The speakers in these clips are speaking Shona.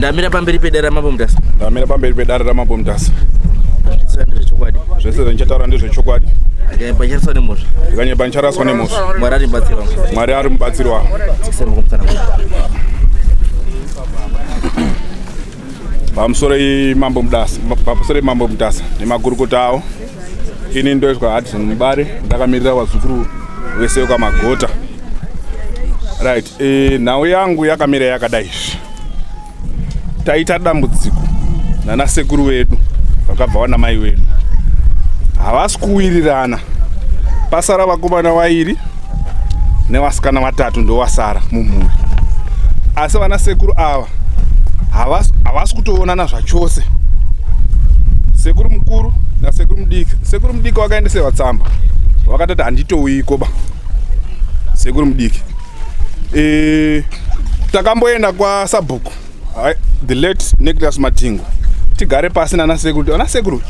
Ndamira pamberi pedare raMambo Mutasa. Ndamira pamberi pedare raMambo Mutasa. Zvese ndezvechokwadi. Zvese zvandichataura ndezvechokwadi. Ndikanyepa ndicharaswa nemhosva. Ndikanyepa ndicharaswa nemhosva. Mwari ari mubatsiri wangu. Mwari ari mubatsiri wangu. Dzikisai maoko mutsanangure. Pamusoro Mambo Mutasa, pamusoro Mambo Mutasa nemakurukota avo. Ini ndoitwa Hudson Mubare, ndakamirira vazukuru vese vekwaMagota. Right, e, nhau yangu yakamira yakadai izvi. Taita dambudziko nana sekuru vedu vakabva vana mai vedu. Havasi kuwirirana. Pasara vakomana vairi nevasikana vatatu ndovasara mumhuri. Asi vana sekuru ava havasi kutoonana zvachose. Sekuru mukuru nasekuru mudiki. Sekuru mudiki wakaendeserwa tsamba. Vakatoti handitouyiko ba. Sekuru mudiki. E, takamboenda kwasabhuku the late Nicholas Matingo tigare pasi nana sekuru. Ana sekuru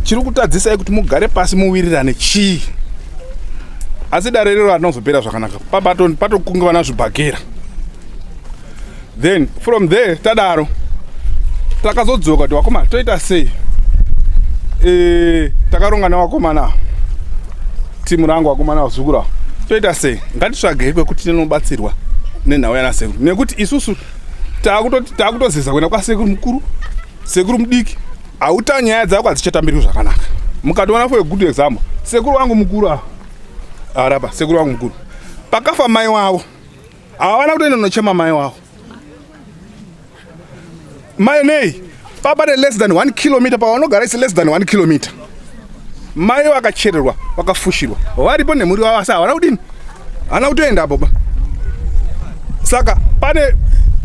chiri kutadzisai kuti mugare pasi muwirirane chii? Asi dare rero harinozopera zvakanaka. Patokunge vana zvibhakera. Then from there tadaro takazodzoka kuti vakomana toita sei? E, takaronga nevakomana timu rangu vakomana vazukuru ava toita sei? Ngatitsvagei kwekuti tinobatsirwa nenhau yana sekuru nekuti isusu taakutozeza kuenda kwasekuru mukuru sekuru mudiki hauta nyaya dzako hadzichatambirwi zvakanaka. Mukatoona for a good example sekuru wangu mukuru ava arapa sekuru wangu mukuru pakafa mai wavo havana kutoenda nochema mai wavo mai nei papa ne less than 1 kilometer pavanogara isi less than 1 kilometer mai vakachererwa vakafushirwa varipo nemhuri wavo asi havana kudini havana kutoenda apo ba saka pane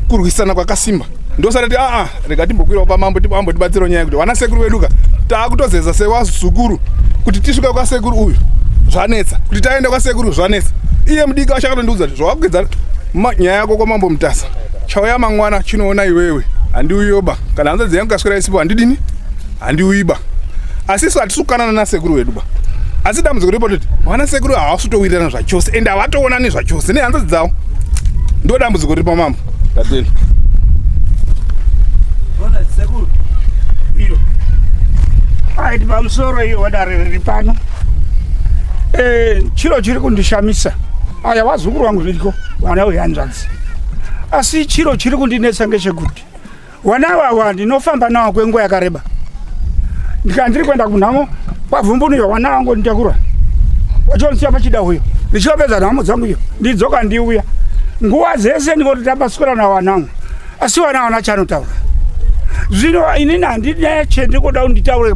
kurwisana kwakasimba ndosati ti aa rega timbokwirawo pamambo ambotibatsirawo nyaya yekuti vana sekuru veduka taakutozeza sewazukuru kuti tisvike kwasekuru uyu zvanetsa kuti taenda kwasekuru zvanetsa iye mudiki wacho akatondiudza kuti zvawakuedza nyaya yako kwamambo Mutasa chauya mangwana chinoona iwewe handiuyoba kana hanzvadzi yangu ikaswera isipo handidini handiuiba asi isu hatisi kukanana nasekuru vedu ba asi dambudziko ripo toti vana sekuru havasi kutowirirana zvachose ende havatoonani zvachose nehanzvadzi dzavo ndo dambudziko riri pamambo. Tatenda. Aiti pamusoro iyo wadare riri pano. Eh, chiro chiri kundishamisa aya vazukuru vangu zviriko vana vehanzvadzi asi chiro chiri kundinetsa ngechekuti Wana wawa ndinofamba nawo kwenguva yakareba. Ndikana ndiri kuenda kunhamo kwavhumbunirwa wana wangu nditakura. Wachonisiya pachida huyo. Ndichopedza nhamo dzangu iyo. Ndidzoka ndiuya. Nguva dzese ndingototambaswera na wanangu. Asi wana wana chanotaura. Zvino inini handina chendikuda kunditaure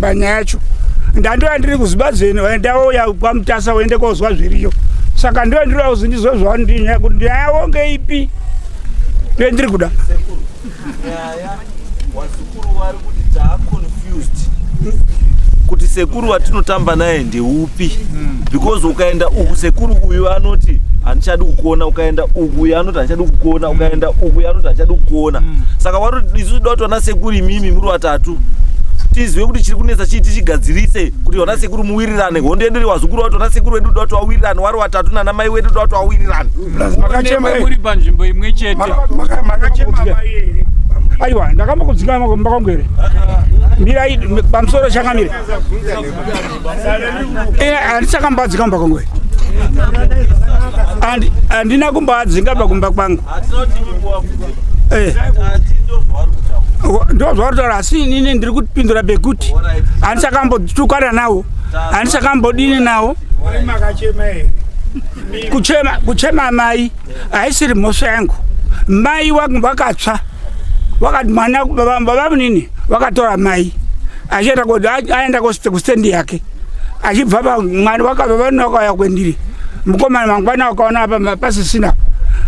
panyaya yacho. Ndandoya ndiri kuzibadzeni ndauya kwaMutasa uende kozwa zviriyo. Saka ndoya ndiri kuzi ndizwe zvavandinyaya kuti nyaya yavo ngeipi. Ndiri kuda. Sekuru, nyaya wazukuru vari kuti taa confused kuti sekuru watinotamba naye ndeupi because ukaenda uku sekuru uyu anoti handichadi kukuona, ukaenda uku uyu anoti handichadi kukuona, ukaenda uku uyu anoti handichadi kukuona. Saka wari isu toda kuti vana sekuru imimi muri vatatu tizive kuti chiri kunetsa chii tichigadzirise kuti vana sekuru muwirirane. Hondo yedu iri wazukuru vati vana sekuru vedu toda kuti vawirirane, wari watatu nana mai wedu toda kuti vawirirane. Makachema muri panzvimbo imwe chete. Makachema aiwa ndakambokudzika kumba kwangu here? Mirai pamusoro changamire. Handichakambadzika kumba kwangu here? Handina kumbadzinga pakumba kwangu. Ndo zvauri kutaura asi inini ndiri kupindura pekuti handichakambotukana nawo handisakambodini nawo. Kuchema kuchema mai haisiri mhosva yangu. Mai wangu vakatsva wakati mwana baba munini vakatora mai achienda aenda kustendi yake achibva pa mwana wakabva vano wakauya kwendiri mukomana mangwana wakaona apa pasisina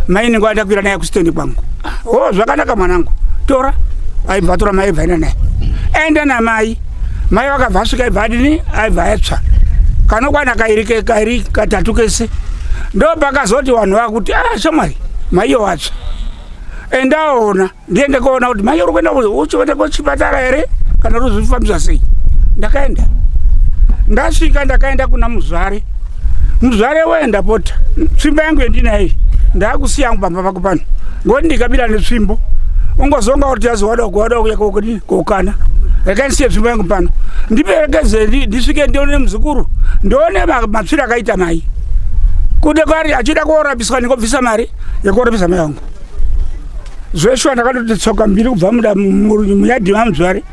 mai ningo andakwira naye kustendi kwangu. Oh, zvakanaka mwanangu, tora. Aibva atora mai aibva aenda naye, aenda namai mai vakabva asvika aibva adini aibva atsva kanokwana kairi kairi katatu kese. Ndo pakazoti vanhu vakuti ah shamwari maiyo watsva, endaona ndiende koona kuti mai uri kuenda uchienda kuchipatara here kana uri kuzvifambisa sei. Ndakaenda ndasvika ndakaenda kuna muzvare muzvare wee ndapota tsvimbo yangu yandinayo ndakusiya yangu pamba pako pano ngoti ndikabira netsvimbo Ungozonga kuti azi wada wada kuya kokudi kokana. Rekai ndisiye tsvimbo yangu pano. Ndiperekedze ndisvike ndione muzukuru. Ndione matsviro akaita mai. Kude kwari achida korapiswa ndingobvisa mari yekorapisa mai wangu. Zveshuwa ndakatoti tsoka mbiri kubva muda muyadhi mamudzvari.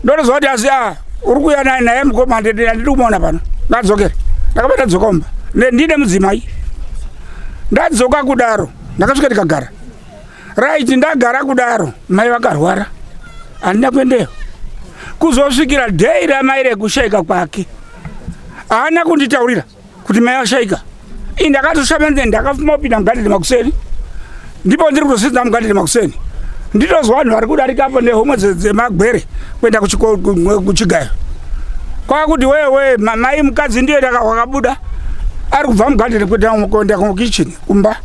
Ndonozwa kuti asi ah uri kuuya naye naye mukoma handidi kumuona pano. Ngadzokere. Ndakabva ndadzoka kumba. Ndine mudzimai. Ndadzoka kudaro ndakasvika ndikagara. Right ndagara kudaro mai vakarwara. Handina kuendeyo. Kuzosvikira day ramai rekushaika kwake. Haana kunditaurira kuti mai vashaika. Ini ndakatoshamende ndakafuma kupinda mugadheni makuseni. Ndipo ndiri kutosidza mugadheni makuseni. Nditozwa vanhu vari kudarika apo nehomwe dzemagwere kuenda kuchigayo. Kwakuti wewe mai mukadzi ndiye wakabuda ari kubva mugadheni kuenda kukicheni kumba.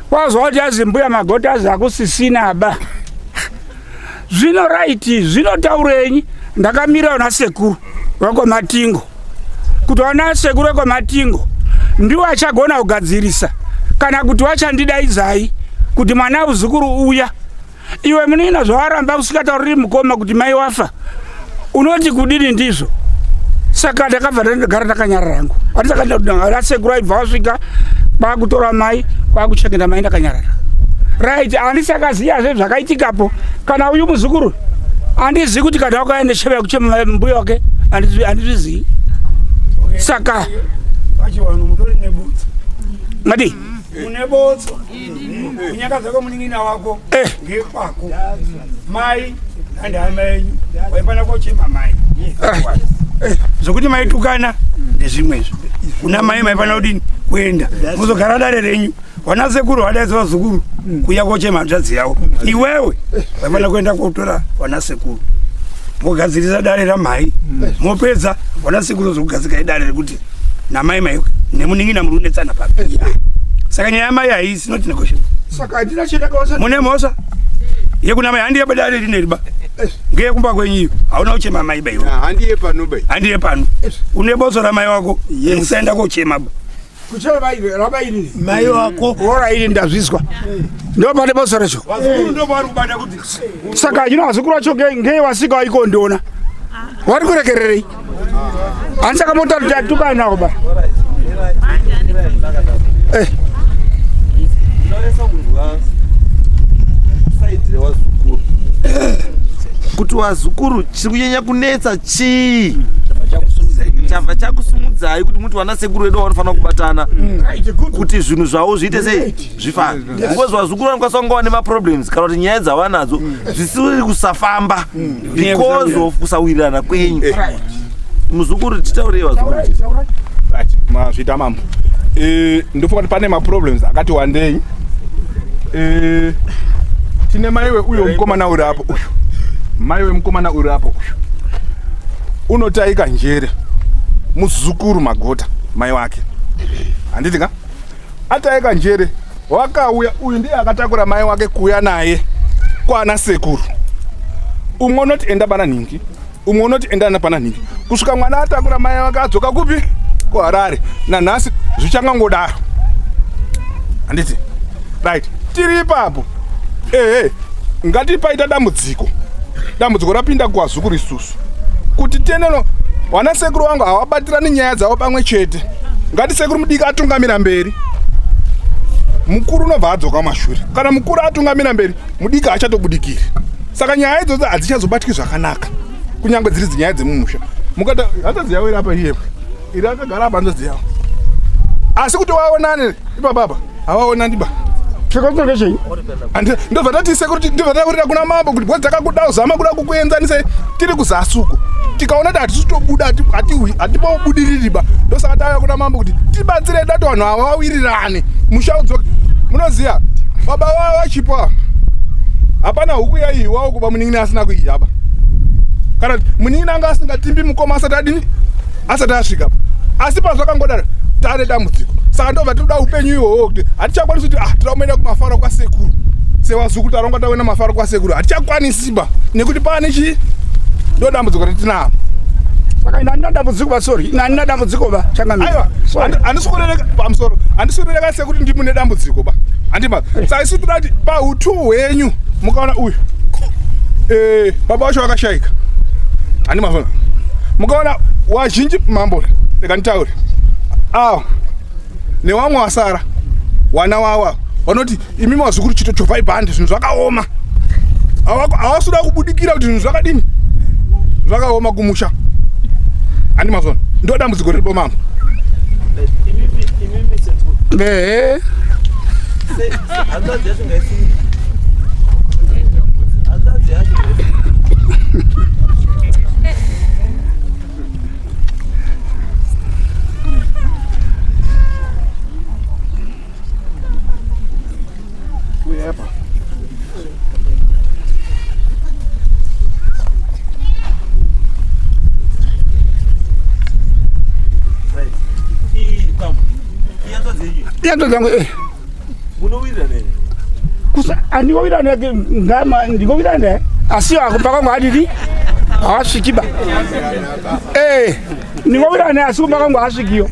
Kwazwa kuti azi mbuya magota azi akusisina ba. Zvino right zvinotaurenyi ndakamira na sekuru vekwaMatingo kuti vana sekuru vekwaMatingo ndiwo achagona kugadzirisa kana kuti wachandidaidzai kuti mwana muzukuru uya iwe munina zvawaramba usingatauriri mukoma kuti mai wafa unoti kudini ndizvo. Saka ndakabva ndagara ndakanyarara hangu asekuru aibva wasvika kwakutora mai kwakuchengeta mai ndakanyarara. Right handisakaziyazve zvakaitikapo kana uyu muzukuru handizivi kuti kana wakaenda sheva kuchema mbuya wake handizvizii. Saka pachivanhu mutori nebotso. Madi mune botso kunyaka dzako munin'ina wako ngekwako mai nandihama yenyu waifana kochema mai zvokuti maitukana ndezvimwe izvo kuna mai maifana kudini kuenda muzogara dare renyu wana sekuru wadaidza vazukuru kuya kochema hanzvadzi yavo iwewe waifana kuenda kotora wana sekuru mogadzirisa dare ramai mopedza wana sekuru zokugadzika idare rekuti namai mai nemunin'ina muri kunetsana papi. Saka nyaya yamai haisi not negotiable. Saka handina chendakaosa mune mhosva yekuna mai handiye badare rine riba ngeyekumba kwenyu iyo hauna kuchema mai ba iwe handiye pano ba handiye pano une botso ramai wako usaenda kochema ba kuchema rabairi mai wako ora iri ndazvizwa ndo pane botso racho vazukuru ndo vari kubata kuti saka ino vazukuru vacho ngei wasika vaikondiona vari kurekererei handisaka motatuka navo ba Ndinonetsa kunzwa saidhi rewazukuru kuti wazukuru chiri kunyanya kunetsa chii chabva chakusumudzai kuti muti vana sekuru vedu vanofanira kubatana kuti zvinhu zvavo zviite sei zvifambe because vazukuru vanokwanisa kunga vane maproblems kana kuti nyaya dzavanadzo dzisiri kusafamba because of kusawirirana kwenyu. Muzukuru titaurei vazukuru. Right, mazvita mambo. Ndofunga kuti pane maproblems akati wandei. Tine maiwe uyo mukomana uri apo uyu. Maiwe mukomana uri apo uyu. Unotaika njere. Muzukuru Magota mai wake. Handiti ka? Ataika njere wakauya uyu ndiye akatakura mai wake kuuya naye kwana sekuru. Umwe unoti enda pana nhingi, umwe unoti enda pana nhingi. Kusvika mwana atakura mai wake adzoka kupi? KuHarare. Nanhasi zvichangangodaro. Handiti? Right. Tiri ipapo. Ehe, ngatipaita dambudziko. Dambudziko rapinda kuwazukuru isusu. Kuti teneno vana sekuru vangu havabatirani nyaya dzavo pamwe chete. Ngati sekuru mudiki atungamira mberi. Mukuru unobva adzoka mashure. Kana mukuru atungamira mberi, mudiki haachatobudikiri. Saka nyaya idzodzo hadzichazobatiki zvakanaka. Kunyangwe dziri dzinyaya dzemumusha. Mukata hanzvadzi yavo iri apa iyepo. Iri akagara apa hanzvadzi yavo. Asi kuti waonane ipapa apa havaonani ba. Chikotsoro chei? Ndobva tati sekuru ndobva takurira kuna mambo kuti bhodzi takakuda kuzama kuda kukuenzanisai tiri kuzasi uko. Tikaona kuti hatisi kutobuda hatipobudiriri ba. Ndosaka tauya kuna mambo kuti tibatsire dati vanhu ava vawirirane. Musha udzoke. Munoziya baba vavo vachipo hapana huku yaihiwawo kuba munin'ina asina kuihaba. Kana kuti munin'ina anga asingatimbi mukoma asati adini asati asvika. Asi pazvakangodaro tane dambudziko. Saka ndobva tinoda upenyu ihwohwo kuti hatichakwanisi kuti tinoda kumboenda kumafaro kwasekuru. Sevazukuru taronga takuenda mafaro kwasekuru hatichakwanisi ba nekuti pane chii ndo dambudziko ratinaro. Saka ina handina dambudziko ba, sorry, ina handina dambudziko ba, changamire. Aiwa, handisi kurereka pamusoro, handisi kurereka sekuti ndimune dambudziko ba, handima. Saka isu toda kuti pautu hwenyu mukaona uyu baba vacho vakashayika, handimazvona, mukaona wazhinji mambo, rega nditaure, awa newamwe wasara wana wawa vanoti imimi vazukuru chitochovhai bhandi, zvinhu zvakaoma. Havasi kuda kubudikira kuti zvinhu zvakadini, zvakaoma kumusha, handimazvona. Ndo dambudziko riripo, mambo. Imimi sekuru, Ehe. Hanzvadzi yacho ngaisimuke, hanzvadzi yacho ngaisimuke. Uyepa. Right, iyi bambo, iyi hanzvadzi yenyu? Ihanzvadzi yangu, eh. Munowirirana here? Kusa andingowirirana ngama, ndingowirirana, asi kumba kwangu hadidi, haasviki ba. Eh, ndingowirirana, asi kumba kwangu haasvikiyo.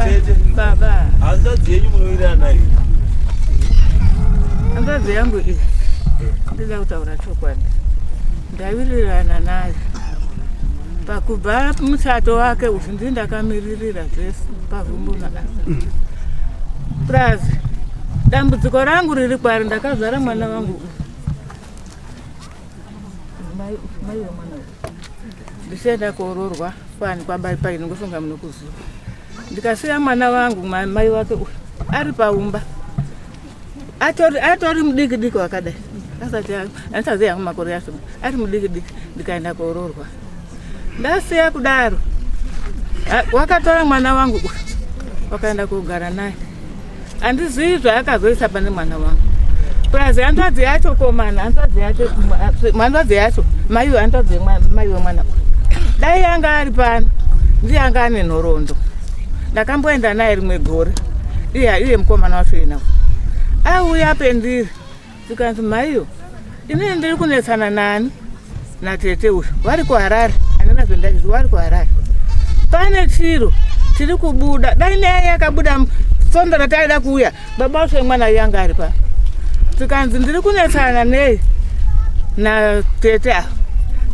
Tete, Baba. Hanzvadzi yenyu munowirirana nayo? Hanzvadzi yangu iyi, ndida kutaura chokwadi, ndawirirana nayo pakubva muchato wake uyu. Ndii ndakamiririra zvese pavhumbuna plus dambudziko rangu riri kwari, ndakazvara mwana wangu uyu, mai wemwana uyu, ndichienda kuororwa kwani kwabai pai, ndingofunga munokuziva. Ndikasiya mwana wangu, mai wake uyu ari paumba, atori mudiki diki wakadai, asati andisaziva yangu makore acho, ari mudiki diki. Ndikaenda kuororwa, ndasiya kudaro, wakatora mwana wangu uyu, wakaenda kogara naye. Handizivi zvaakazoisa pane mwana wangu. Plus hanzvadzi yacho komana, hanzvadzi yacho, hanzvadzi yacho mai, hanzvadzi mai wemwana uyu, dai anga ari pano, ndiye anga ane nhoroondo. Ndakamboenda naye rimwe gore, iye mukomana wacho inawo auya pendiri, tikanzi, "Maiyo, inini ndiri kunetsana nani natete uyu, vari kuHarare, handina zvendachizvi, vari kuHarare, pane chiro chiri kubuda." Dai nyaya yakabuda sondo rataida kuuya, baba vacho vemwana uyu anga ari pa. Tikanzi, "Ndiri kunetsana nei natete ava,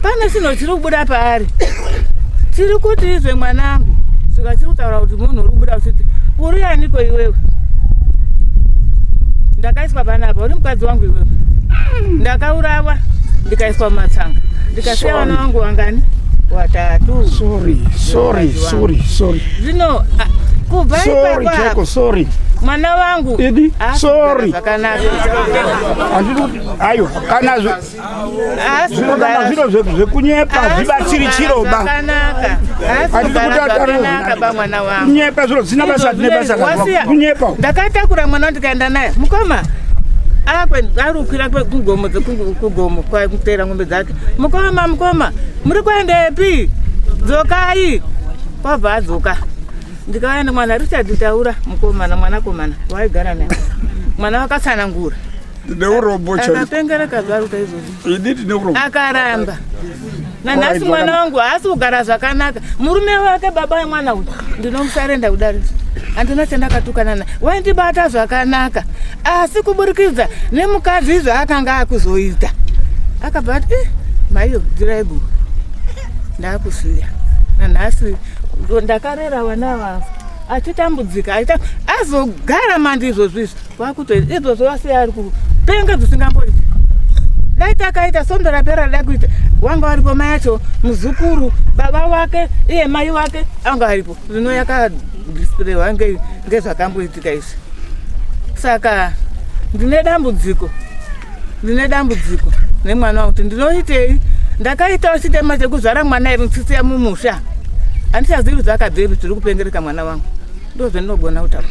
pane chinhu chiri kubuda paari, chiri kuti izve mwanangu." Saka chiri kutaura kuti munhu uri kubuda uchiti uri aniko iwewe? Ndakaiswa panapa, uri mukadzi wangu iwewe. Ndakaurawa, ndikaiswa mumatsanga, ndikasiya vana vangu wangani? Watatu. Sorry, sorry, sorry, sorry. Zvino kubva Sorry. ipapo Cheko, sorry. mwana wangu Idi, haasi kugara sorry. zvakanaka. Handidi kuti aiwa, kana Haasi zviro kana kugara zviro zvekunyepa zvibatsiri chiro ba. zvakanaka, haasi Handidi kugara kuti zvakanaka ba mwana wangu. Kunyepa zviro zvisina basa, tine basa. Wasiya- Kunyepa. Ndakatakura mwana, ndikaenda naye, mukoma ari kukwira kugomo, kugomo kwakuteera ng'ombe dzake. "Mukoma, mukoma, muri kuendepi? Dzokai." Kwabva adzoka, ndikauya nemwana Richard. Taura mukomana, mwanakomana waigara naye, mwana wakatsanangura. Ndine urombo chaiko. Akapengereka zvaruta izvozvo. Ini ndine urombo. Akaramba. Nanhasi mwana wangu haasi kugara zvakanaka. Murume wake, baba wemwana uyu, ndinomusarenda kudari, handina chandakatukana naye, waindibata zvakanaka, asi kuburikidza nemukadzi zvaakanga akuzoita, akabva ati, "Eh, maiyo, dziraibu, ndakusiya." Nanhasi ndakarera vana vavo achitambudzika, aita azogara mandi izvozvo izvi kwakuto izvozvo wasiya ari kupenga zvisingamboiti. Dai takaita sondo rapera rida kuita, wanga waripo mai acho, muzukuru, baba wake, iye mai wake anga aripo. Zvino yakadisprewa ngezvakamboitika izvi. Saka ndine dambudziko, ndine dambudziko nemwana wangu kuti ndinoitei. Ndakaitawo chitema chekuzvara mwana iri ndichisiya mumusha, handichazivi kuti zvakabvepi zviri kupengereka mwana wangu. Ndo zvendinogona kutaura,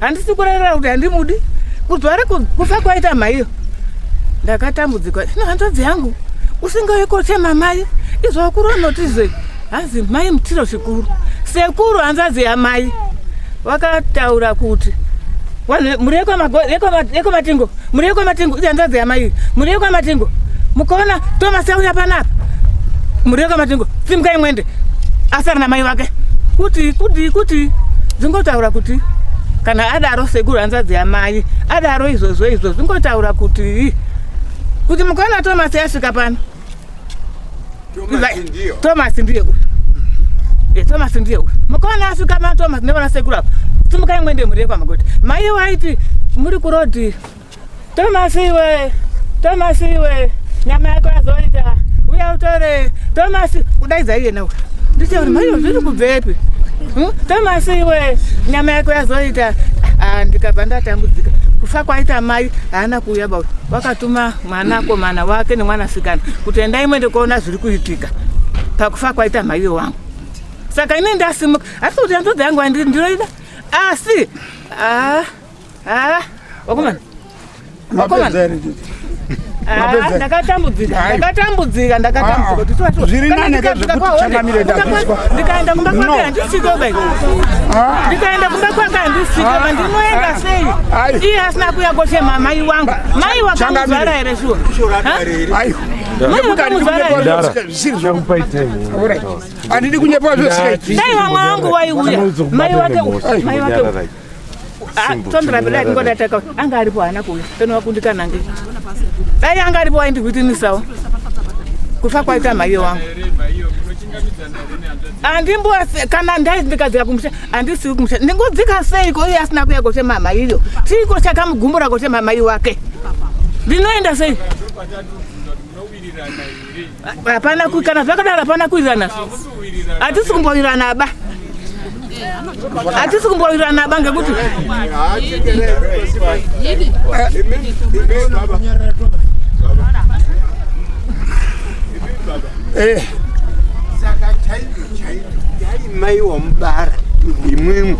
handisi kurerera kuti handimudi kuzvara. Kufa kwaita maiyo, ndakatambudzika. Ino hanzvadzi yangu usingauyi kochema mai izvo, vakuru vanotizve hanzi mai mutiro zvikuru. Sekuru, hanzvadzi yamai, vakataura kuti vanhu muri yekwaMatingo, muri yekwaMatingo, izi hanzvadzi yamai, muri yekwaMatingo, mukaona Thomas auya panapa. Mhuri yekwaMatingo, simukai mwende. Asara namai vake. Kuti kuti kuti dzingotaura kuti kana adaro sekuru hanzvadzi yamai adaro izvozvo izvo zvingotaura kuti kuti mukaona Thomas yasvika pano. Thomas ndiye uyu. Eh, Thomas ndiye uyu. Mukaona asvika ma Thomas nevana sekuru ava. Simukai mwende mhuri yekwaMagoti. Mai waiti muri kurodhi. Thomas iwe, Thomas iwe, nyama yako yazoita. Uya utore. Thomas kudaidza iye nawe. Ndichauri mai zviri kubvepi? Thomas iwe, nyama yako yazoita. Ah, ndikabva ndatambudzika. Kufa kwaita mai haana kuuya ba. Wakatuma mwanakomana wake nemwanasikana kuti endai muende kuona zviri kuitika pakufa kwaita mai wangu. Saka ini ndasimuka. Asi kuti hanzvadzi yangu ndinoida. Asi ah ah wakomana. Wakomana. Ah, ndakatambudzika ndakatambudzika ndakatambudzika ah, zviri nane kezvekuti changamire ndabviswa ndikaenda kumba kwake handisvike ba ndikaenda kumba kwake handisvike ba ndinoenda sei iye asina kuya kochema mai wangu mai wakamuzvara here shuwa mai wakamuzvara here handidi kunyepa zvose dai vamwe vangu waiuya mai wake mai wake tondirapira ndingoda taka anga aripo haana kuuya tonowakundikana nge dai anga aripo waindihwitinisawo kufa kwaita mhaiyo wangu andimbo kana ndai ndikadzika kumusha handisiwi kumusha ndingodzika seiko iye asina kuya kochema mhaiyo chiiko chakamugumbura kochema mai wake ndinoenda sei hapana kana zvakadaro hapana kuwirirana hatisi kumbowirirana ba hatisi kumbowirirana ba ngekuti eh. Saka chaizvo chaizvo dai mai wamubara imwimwi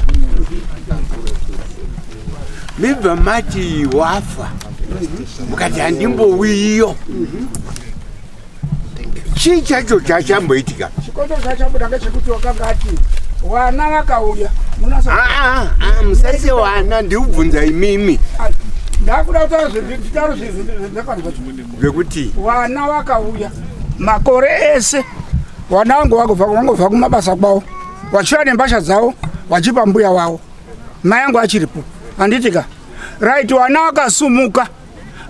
mibva mati wafa mukati handimbowiyo chii chacho chachamboitika Chikonzero chachabuda ngechekuti wakanga ati wana vakauya musaise wana ndiubvunza imimi ndakuda kutaura zvitauro zvakanzwa zvekuti wana vakauya makore ese wana wangu wangobva kumabasa kwavo vachiuya nembasha dzavo vachipa mbuya wavo mai yangu achiripo handiti ka right wana wakasumuka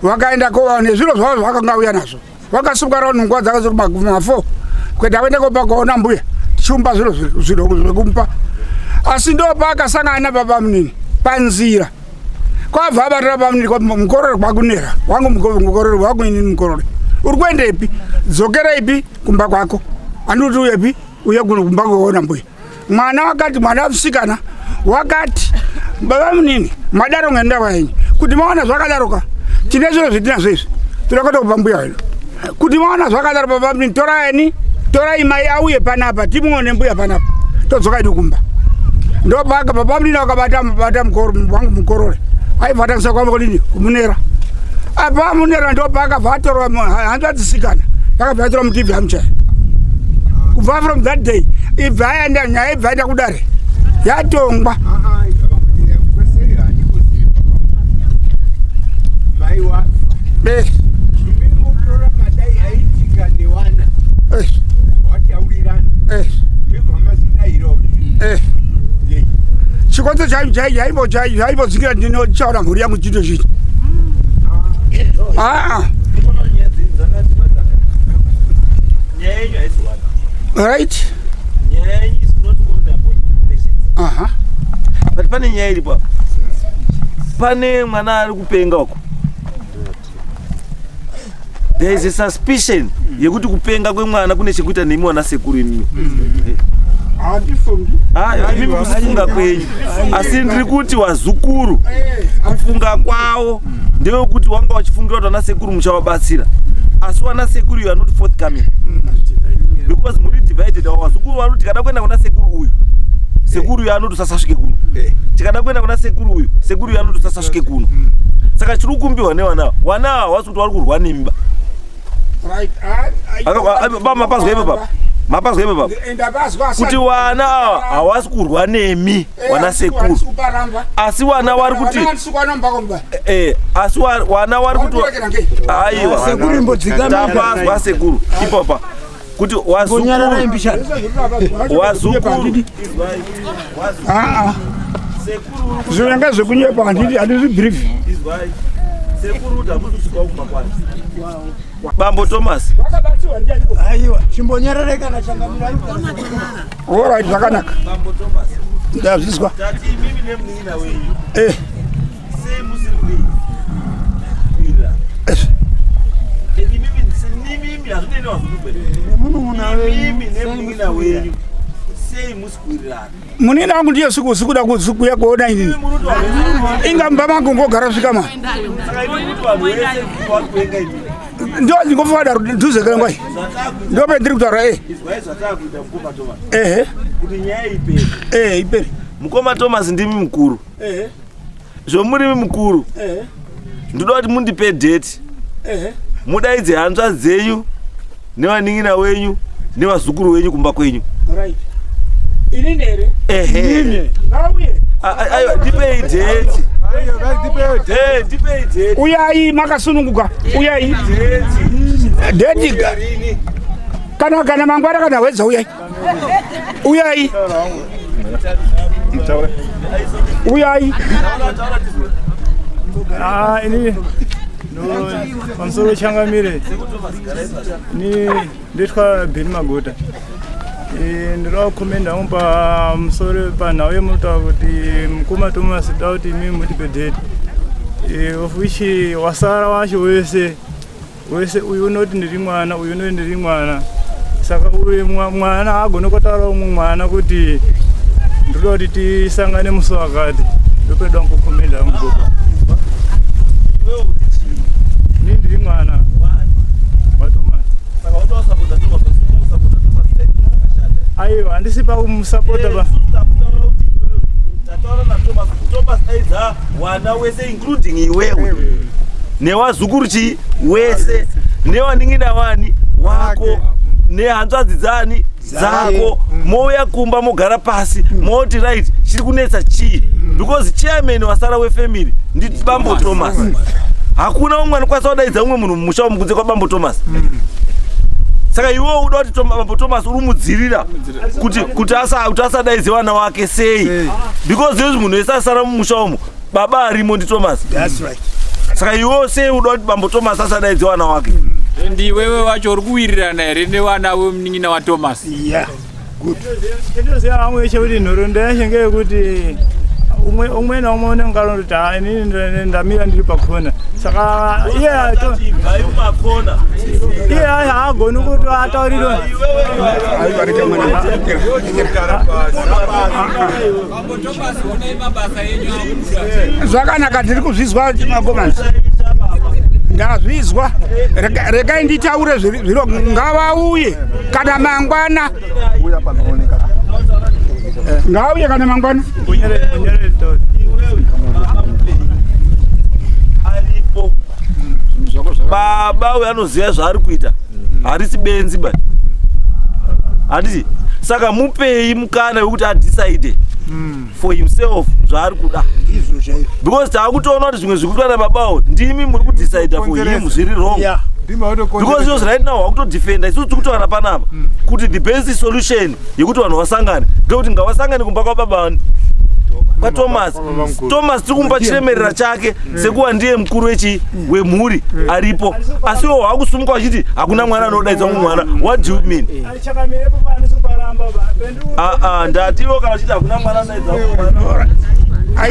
vakaenda kova nezviro zvavo zvavakanga uya nazvo vakasumuka raunhu nguva dzakazori ma4 kuenda kuenda kopa kuona mbuya tichiumba zviro zviro zvekumupa asi ndopaakasangana nababa munini panzira kwabva abatira bamunini mukororo kwakunera wangu mukororo wangu inini mukororo uri kuendepi dzokereipi kumba kwako andikuti uyepi uye kumba kuona mbuya mwana wakati mwana musikana wakati baba munini madaro ngendava yenyu kuti maona zvakadaroka tine zviro zvetinazvo izvi toda kuenda kupa mbuya wedu kuti maona zvakadaro baba munini toraeni torai mai auye panapa timuone mbuya panapa todzoka idu kumba ndopaka baba munini wakabata bata wangu mukorore aibva atangisa kwavo kudini kumunera apa munera ndopakabva atorwa hanzvadzisikana yakabva yatorwa mutibvi amuchaya kubva from that day ibva yaenda nyaya ibva yaenda kudare yatongwa chikonzo chaimbodzikira ndinochaura mhuri yangu chito chichi aa right aha but pane nyaya iripo apa pane mwana ari kupenga uko there is a suspicion yekuti kupenga kwemwana kune chekuita nemi wana sekuru imimi imimi kufunga kwenyu asi ndiri kuti wazukuru kufunga kwavo ndewekuti wanga wachifungira kuti wana sekuru muchavabatsira asi wana sekuru you are not forthcoming because muri divided avo vazukuru vanoti tikada kuenda kuna sekuru uyu sekuru uyu anoti usasasvike kuno tikada kuenda kuna sekuru uyu sekuru uyu anoti usasasvike kuno saka chiri kukumbiwa nevana ava wana ava havasi kuti vari kurwa nemi ba mapazwa ipo papa mapazwa ipo papa kuti wana ava havasi kurwa nemi wana sekuru asi wana wari kuti asi wana wari kuti aiwa tapazwa sekuru ipopa Kuti wazukuru wazukuru Aa, zvinenge zvekunyepa, handidi, handizvibhirivhi. Izwai, sekuru, kuti hamusi kusvikawo kumba kwani bambo Thomas. Aiwa, chimbonyarare kana changamira. Alright, zvakanaka. Bambo Thomas. Ndazvizwa. Tati imimi nemunin'ina wenyu, sei musiri kuwirira imimi? Nimimi, hazvinei nevazukuru. Imimi nemunin'ina wenyu, sei musi kuwirirana? Munini wangu ndiye siku sikuda kuya kuona inini. Inga mumba mangu ngogara svika ma. Saka imi kuti vanhu vese vari kuvenga imimi? Ndo ndingofada dhuze kerengwai. Ndo pendiri kutaura e. Izwai, zvataakuita, mukoma Thomas, kuti nyaya ipere. Eh, ipere. Mukoma Thomas, ndimi mukuru. Zvomurimi mukuru, ndoda kuti mundipe date, mudaidze hanzvadzi dzenyu nevanin'ina wenyu nevazukuru wenyu kumba kwenyu. Right, inini here? Ehe. Ngauye. Aiwa, ndipei date. Ndipei date. Uyai makasununguka, uyai. Date kana mangwana kana wedza, uyai, uyai, uyai. Ah, ini ndo pamusoro changamire, ni nditwa Bhini Magota. Ndoda kucommenda hangu pamusoro panhau yemunotaura kuti mukoma Thomas da kuti imi mutipe date, of which wasara wacho wese wese, uyu unoti ndiri mwana, uyu unoti ndiri mwana. Saka uyu mwana haagoni kutaura umwe mwana kuti ndoda kuti tisangane musi wakati. Ndopeda kucommenda hangu gopa. Ni ndiri mwana waThomas. Saka unoda Thomas, usapota Thomas. Aiwa, handisi pakumusapota ba. Tataura naThomas. Thomas aidza wana wese, including iwewe newazukuru chi wese newanin'ina wani wako nehanzvadzi dzani dzako, mouya kumba, mogara pasi, moti right, chiri kunetsa chii? Because chairman wasara wefamily ndi bambo Thomas. Hakuna umwe anokwanisa kudaidza umwe munhu mumusha umu kunze kwabambo Thomas. Saka iwewe uda kuti bambo Thomas uri mudzirira kuti asadaidze vana wake sei? Because izvi munhu wese asara mumusha umu, baba arimo ndiThomas. That's right. Saka iwewe sei uda kuti bambo Thomas asadaidze vana wake? Ndiwewe wacho uri kuwirirana here nevana vemunin'ina waThomas? Yeah. Chindoziva vamwe veche kuti nhoroondo yacho ngeyekuti umwe umwe naumwe unenge anoti, "Ha, inini ndamira ndiri pakona." Saka iye Ibvai mumakona. Iye haagoni kuti ataurirwe. Bambo Thomas, onai mabasa enyu amuda. Zvakanaka, ndiri kuzvizwa magomani, ndazvizwa. Regai nditaure zviro. Ngavauye kana mangwana, ngauye kana mangwana. Aripo baba uyo anoziva zvaari kuita, harisi benzi ba, handiti? Saka mupei mukana wekuti adecide for himself zvaari kuda, Ndizvo chaizvo. because taakutoona kuti zvimwe zviri kuitwa nababawo, ndimi muri kudecida for him zviri wrong, because izvozvo right now wakutodefenda. Isusu tiri kutaura panapa kuti the best solution yekuti vanhu vasangane ndekuti ngavasangane kumba kwababa vani, kwaThomas. Thomas tiri kumupa chiremerera chake sekuva ndiye mukuru wechi wemhuri aripo, asi iwo wakusumuka vachiti hakuna mwana anodaidza mumwe mwana. What do you mean? Chakamirepo paanisi paramba. Ah, ah, ndatiwo kana uchiti hakuna mwana anodaidza mumwe mwana.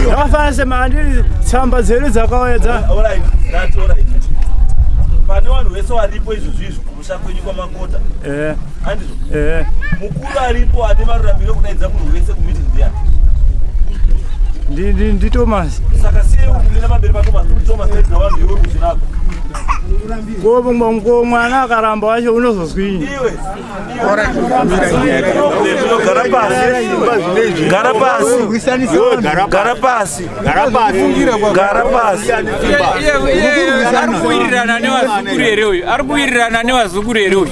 Zvakafanana semaandiri tsamba dzedu dzakauya dza Alright, ndati alright, pane vanhu vese varipo izvozvo izvo kumusha kwenyu kwaMakota, handizvo? Eh. Mukuru aripo ane maruramiro ekudaidza munhu wese kumeeting ndiani? NdiThomas. Saka sei ukumira pamberi paThomas kuti Thomas daidza vanhu, iwe kuzvirapa? Ko mwana akaramba wacho unozozwinyi? Iwe gara pasi, gara pasi, gara pasi, gara pasi. Ari kuwirirana nevazukuru here uyu? Ari kuwirirana nevazukuru here uyu?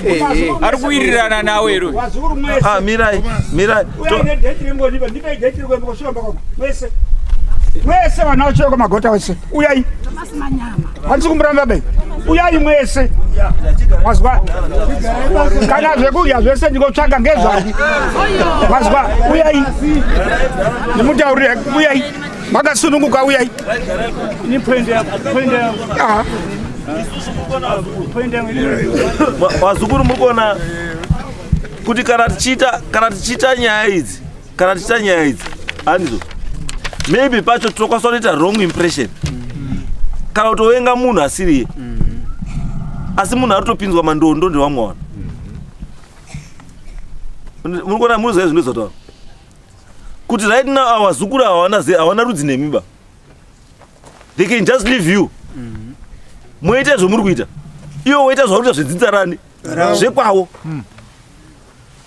Ari kuwirirana nawo here uyu? Vazukuru mwese. Ah, mirai, mirai. Uyai nedate ringonipa, ndipei date rikuenda kwangu mwese, mwese vana vachiuya kwamagota wese, uyai. Handisi kumuramba bai. Uyai mwese. Mazwa. Kana zvekudya zvese ndikotsvaga ngezvangu. Mazwa, uyai. Ndimutaurire, uyai. Makasununguka uyai. Ini point yangu, point yangu. Ah. Point yangu ini. Vazukuru muri kuona kuti kana tichiita kana tichiita nyaya idzi kana tichiita nyaya idzi handizvo maybe pacho tinokwanisa kutoita wrong impression kana kutovenga munhu asiriye asi munhu ari kutopinzwa mandondo ndevamwe vanhu. Muri kuona, munoziva zvinozotaura kuti right now our zukuru hawana hawana rudzi nemi ba. They can just leave you moita zvomuri kuita, iwo woita zvauri kuita zvedzinza rani zvekwawo,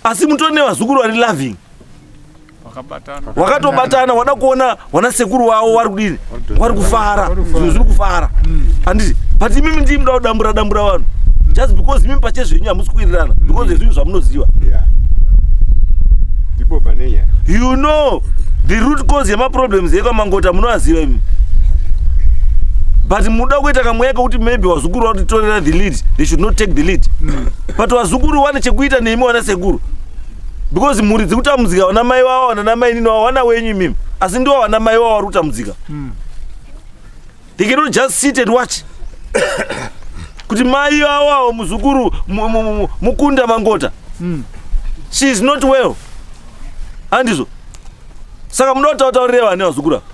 asi mutori nevazukuru vari loving, wakatobatana, wada kuona wana sekuru wavo vari kudini, vari kufara, zvinhu zviri kufara, handiti? But imimi ndii muda kudambura dambura vanhu just because imimi pachezvenyu hamusi kuwirirana because zvezvinhu zvamunoziva. Ndipo pane nyaya. You know the root cause yemaproblems ekwaMangota, munoaziva imi, but muda kuita kamweya kekuti maybe vazukuru vatitorera the lead. They should not take the lead, but vazukuru vane chekuita nemi wana sekuru, because mhuri dziri kutambudzika, vana mai vavo, vana mai nini vavo, vana wenyu imimi, asi ndiwo vana mai vavo vari kutambudzika. They cannot just sit and watch kuti mai vavo avo, muzukuru Mukunda Mangota, she is not well, handizvo? Saka munoda kutautaurire vani vazukuru ava?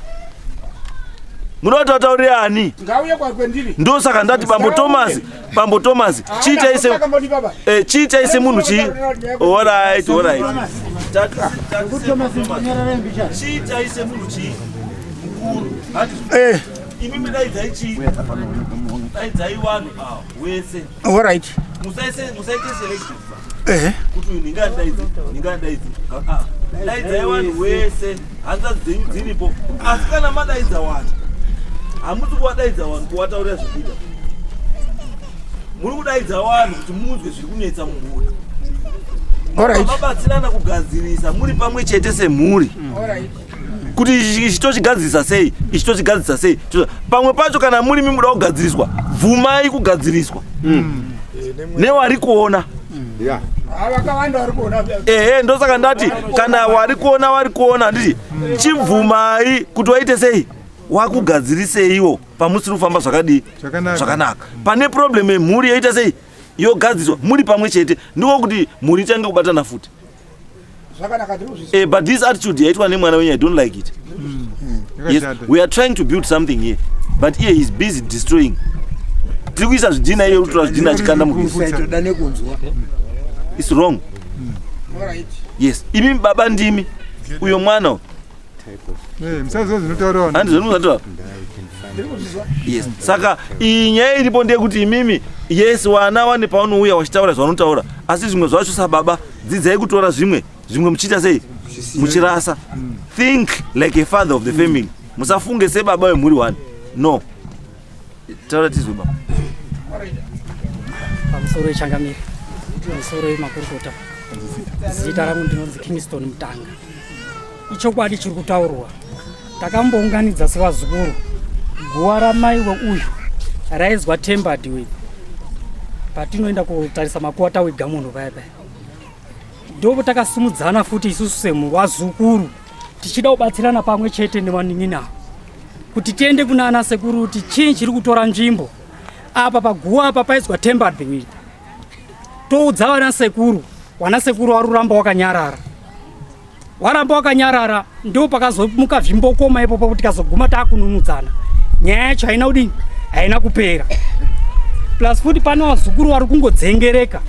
Munoda kutautaurire ani? Ngauye kwendiri. Ndosaka ndati bambo Thomas, bambo Thomas, chiitai se chiitai semunhu chii. Alright, alright. Chiitai semunhu chii mukuru, handizvo? Imimi daidzai chii, daidzai vanhu ava wese. Alright. Musaite selection kuti uyu ndingadaidzi, ndingadaidzi. Ah, daidzai vanhu wese, hanzvadzi dzenyu dziripo. Asi kana madaidza vanhu, hamusi kuvadaidza vanhu kuvataurira zvekuita, muri kudaidza vanhu kuti munzwe zviri kunetsa mumhuri. Mabatsirana kugadzirisa muri pamwe chete semhuri kuti ichi ichi tochigadzirisa sei, ichi tochigadzirisa sei. Pamwe pacho kana muri mimuda kugadziriswa, bvumai kugadziriswa newari kuona. Vakawanda vari kuona. Ehe, ndosaka ndati kana wari kuona, wari kuona, handiti? Chibvumai kuti waite sei, wakugadziriseiwo pamusiri kufamba zvakadii. Zvakanaka. Zvakanaka. Pane problem yemhuri yoita sei, yogadziriswa muri pamwe chete, ndiko kuti mhuri ichange kubatana futi. Zvakanaka, tiri kuzvisa. But this attitude yaitwa nemwana wenyu, I don't like it. Yes, we are trying to build something here, but here he is busy destroying. Tiri kuisa zvidhina, iye kutora zvidhina achikanda mugezi. Toda nekunzwa. It's wrong. Alright. Yes, imi baba ndimi uyo mwana uyu. Musaziva zvinotaura vanhu. Handi zvinotaura. Yes, saka iyi nyaya iripo ndeyekuti imimi, yes, wana wane paunouya wachitaura zvavanotaura, asi zvimwe zvacho sababa dzidzai kutora zvimwe, zvimwe muchiita sei, muchirasa. Think like a father of the family, musafunge sebaba vemhuri one. No, taura tizwe, baba. Pamusoro yechangamire, pamusoro yemakurukota, zita rangu ndinonzi Kingston Mutanga. Ichokwadi chiri kutaurwa, takambounganidza sevazukuru. Guva ramai weuyu raizwa tampered with. Patinoenda kutarisa makuva tawiga munhu paya paya, ndo takasimudzana futi isusu semuvazukuru tichida kubatsirana pamwe chete nevanin'ina ava kuti tiende kuna ana sekuru kuti chii chiri kutora nzvimbo apa paguva apa paizwa tampered with. Toudza vana sekuru, vana sekuru vari kuramba wakanyarara, waramba wakanyarara. Ndo pakazomuka zvimbokoma ipopo kuti tikazoguma taakununudzana, nyaya yacho haina kudini, haina kupera. Plus futi pane vazukuru vari kungodzengereka,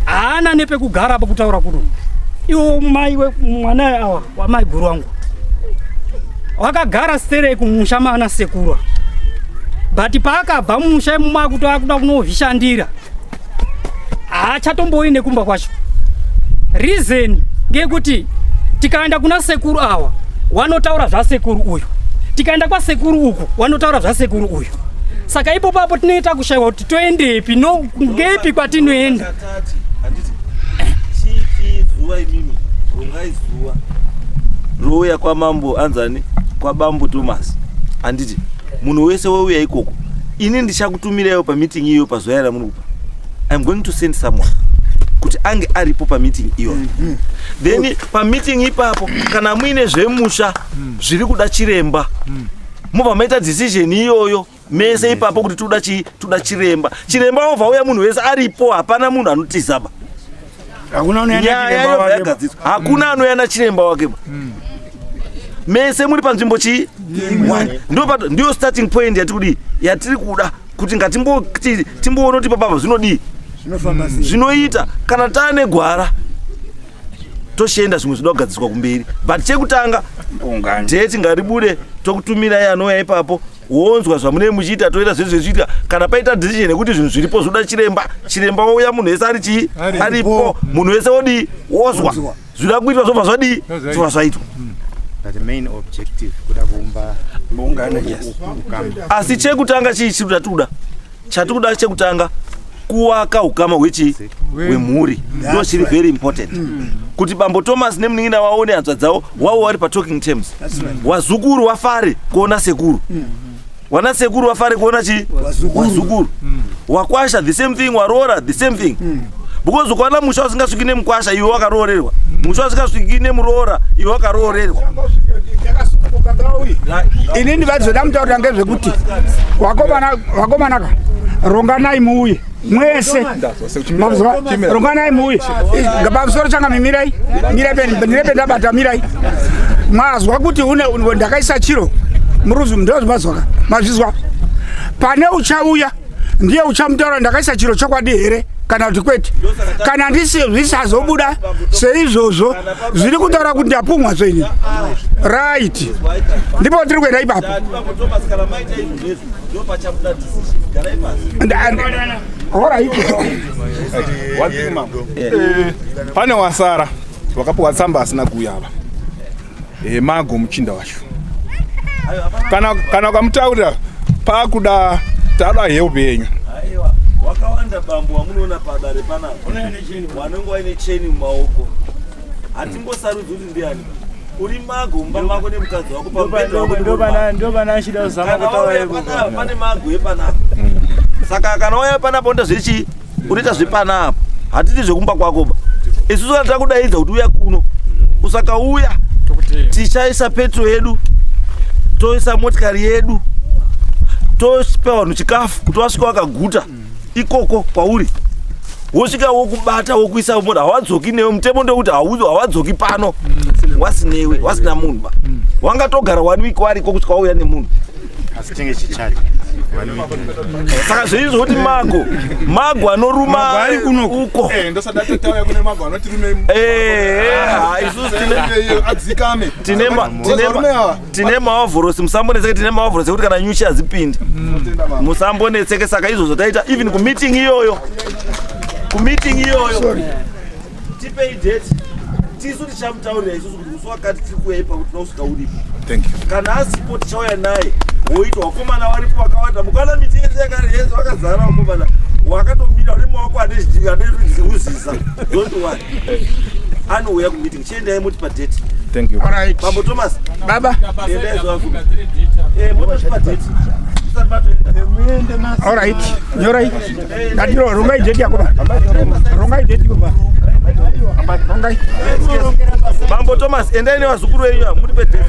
haana nepekugara pokutaura kuno. Iwo mai mwana awa wamai guru wangu wakagara sterei kumusha maana sekuru, but paakabva mumusha imomo akuti akuda kunozvishandira, haachatomboyi nekumba kwacho. Reason ngeyekuti tikaenda kuna sekuru awa wanotaura zvasekuru uyu, tikaenda kwasekuru uku wanotaura zvasekuru uyu. Saka ipo papo tinoita kushayiwa kuti toendepi, no ngepi kwatinoenda. Tati handiti chiti zuva, imimi rongai zuva rouya kwamambo anzani, kwabambo Thomas, handiti? Munhu wese wouya ikoko. Ini ndichakutumiraiwo pameeting iyoyo pazuva ramuri kupa. I'm going to send someone kuti ange aripo pameeting iyoyo. Then pameeting ipapo kana muine zvemusha zviri kuda chiremba, mobva maita decision iyoyo mese ipapo kuti toda chii, toda chiremba. Chiremba wobva uya munhu wese aripo, hapana munhu anotizaba. Hakuna anoenda Nyaya chiremba yobva wake. yagadziswa, hakuna anouya nachiremba wake ba. Mese muri panzvimbo chii, one. Ndiyo starting point yatiri kudii, yatiri kuda kuti ngatimboti timboona kuti papapa zvinodii, Zvinofamba sei? Zvinoita kana taane gwara tochienda zvimwe zvinoda kugadziswa kumberi, but chekutanga date ngaribude, tokutumirai anouya ipapo, wonzwa zvamunee muchiita, toita zvezvo zvezviitika. Kana paita decision yekuti zvinhu zviripo zvoda chiremba, chiremba wouya, munhu wese ari chii, aripo, munhu wese wodii, wozwa zvinoda kuitwa, zvobva zvadii, zvobva zvaitwa. But the main objective kuda kuumba Muungano, yes. ukama. Asi chekutanga chii chiri chatikuda? Chatikuda chekutanga kuvaka ukama hwechii, hwemhuri. Ndo chiri very important kuti bambo Thomas nemunin'ina wavo nehanzva dzavo wavo vari patalking terms, wazukuru wafare kuona sekuru, wana sekuru wafare kuona chii, wazukuru, wakwasha the same thing, waroora the same thing, because ukaona musha usingasviki nemukwasha iwe wakaroorerwa, musha usingasviki nemuroora iwe wakaroorerwa. Inini vazoda mutaurira ngezvekuti wakomana, wakomanaka, ronganai muuye mwese. Mabzwa? Ronganai muuye pamusoro changa mimirai, mirai ndirepe ndabata, mirai. Mwazwa kuti une ndakaisa chiro muruzu, ndozvimazwaka, mazvizwa. Pane uchauya ndiye uchamutaura ndakaisa chiro chokwadi here kana kuti kwete. Kana ndisi zvisazobuda seizvozvo zviri kutaura kuti ndapumwa zvenyu, right, ndipo tiri kuenda ipapo. Bambo Thomas, kana maita izvo zvezvo ndo pachabuda decision. Garai pasi. Alright. One thing, mambo. Pane wasara wakapiwa tsamba asina kuuya apa. Mago muchinda wacho, kana ukamutaurira paakuda tada help yenyu. Aiwa, wakawanda bambo wamunoona padare panapa wanenge waine cheni mumaoko. Hatimbosarudzi kuti ndiani uri mago mumba mako nemukadzi wako pamubhedha wako nemurume wako. Ndopana achida kuzama Kana kutaura wauya ipo. panapa pane mago epanapa, saka kana wauya panapa unoita zvechii? Unoita zvepanapa. Hatiti zvekumba kwako ba. Isusu kana takudaidza kuti uya kuno, usakauya tichaisa petro yedu, toisa motikari yedu, topa vanhu chikafu kuti vasvike vakaguta ikoko kwauri. Wosvika wokubata, wokuisa mota, hawadzoki newe. Mutemo ndekuti hawadzoki pano wasinewe, wasina munhu ba. Wangatogara one week wariko kusvika wauya nemunhu. Asi tinge chichaji one week. Saka zveizvo zvokuti mago anoruma uko. Ndosada tauya kune mago anotirume. Isusu tine adzikame. Tine maovhorosi, musambonetseke. Tine maovhorosi ekuti kana nyuchi hadzipindi, musambonetseke. Saka izvozvo taita even kumeeting iyoyo, kumeeting iyoyo tipei date, tisu tichamutaurira isusu kuti musi wakati tiri kuuya ipapo, tinokusvika uripo. Thank you. Kana asipo tichauya naye, woitwa. Vakomana varipo vakawanda, mukaona miti yese yese vakazara vakomana wakatomira une maoko ane ruzisa. Don't worry, anouya kumeeting. Chiendai muti padate. Thank you. Alright. Bambo Thomas. Baba. Endai zvako, mototipa date musati matoenda. Alright, nyorai. Ndatiro rongai date yako ba. Rongai date baba. Rongai. Bambo Thomas, endai nevazukuru venyu ava, mutipe date.